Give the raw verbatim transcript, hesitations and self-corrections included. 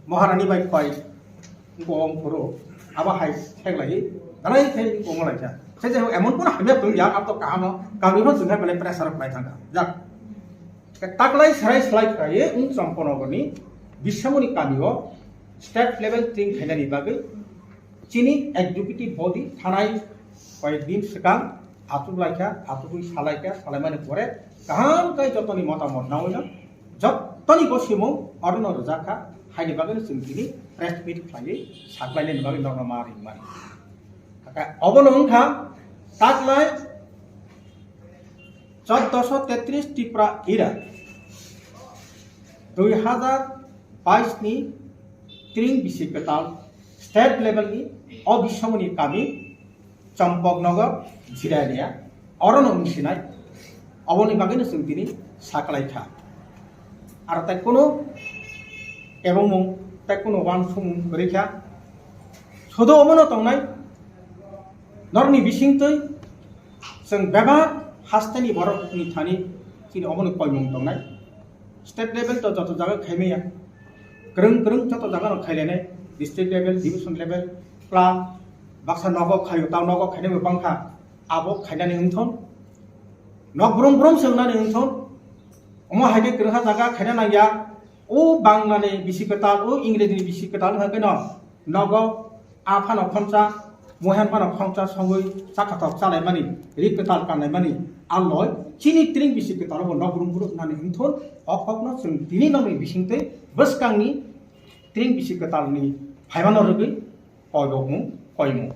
Maharani bai koi bong phuru abo hai theklai dalai thai bonglaikha. Sai je emon kono hamya tong ya, abo kaham no kami ho jungha belai pressure khlai thangkha. Jak. Taklai serai slai khlai ung chomponogoni Bishamoni kamio state level tring khainani bagwi chini executive body thanai koyek din swkang achuk laikha, achukwi salaikha, salaimani pore kaham khe jotoni motamot nawi no jotoni bo simung orono rwjakha, haini bagwi chwng tini press meet khlaiwi saklainani bagwi norno ma ringmani. Obono wngkha taklai চোদ্দশো তেত্রিশ Tripura era দুই হাজার বাইশ ni tring bisi kwtal state level ni o Bishamoni kami Champaknagar Jirania orono wngsinai, oboni bagwino chwng tini saklaikha. Aro tai kuno ebongmung tai kuno wansukmung kwrwikha. Sodo omono tongnai norni bisingtwi chwng bebak hasteni borokni thani chini omono koimung tongnai. State level to joto jaga khaimaya. Kwrwng kwrwng joto jaga no khailainai. District level, division level, club, baksa nogo khaio, tao nogo khainai bo bangkha. Abo khainani wngthon. Nok brum brum se wngnani wngthon. Omo hai khe kwrwngha jaga khaina nangya. O Bangla ni bisi kwtal, o Ingreji ni bisi kwtal wngkha khe no nogo a phano khonsa, muhen phano khonsa songwi chakhathok chalaimani, ri kwtal kanlaimani, a loi chini tring bisi kwtal bo nok brum brum nani wngthon, o kokno chwng tini nokni bisingtwi bwskangni tring bisi kwtalni phaimano rwgwi koibo mung koimung.